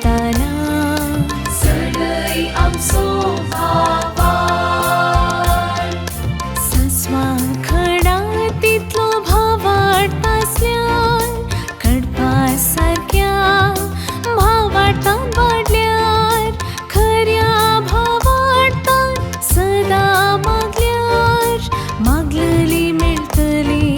ताला चडय आमचो भावार्थ. सस्वा खडा तितलो भावार्थ आसल्यार कडपा सारक्या भावार्थान वाडल्यार खऱ्या भावार्थान सदां मागल्यार मागलली मेळटली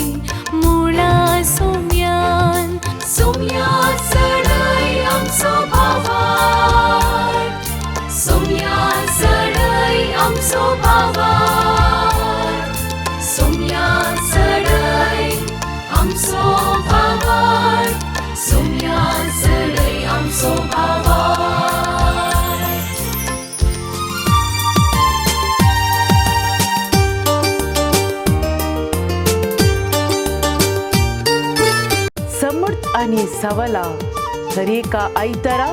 मुळा सोम्यान. सोम्या चडय आमचो भावार्थ, सोम्या चडय आमचो भावार्थ, सोम्या चडय आमचो भावार्थ, सोम्या चडय आमचो भावार्थ. समर्थ आणि सवला दरेका आयतारा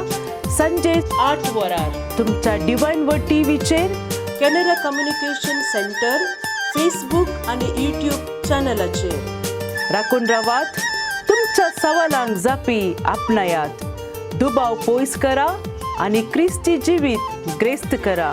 संजे 8 वरार तुमच्या डिवायन व टीव्हीचेर कॅनरा कम्युनिकेशन सेंटर फेसबूक आणि यूट्यूब चॅनलाचेर. राखून रावात, तुमच्या सवालांक जापी आपणायात, दुबाव पयस करा आनी क्रिस्ती जिवीत ग्रेस्त करा.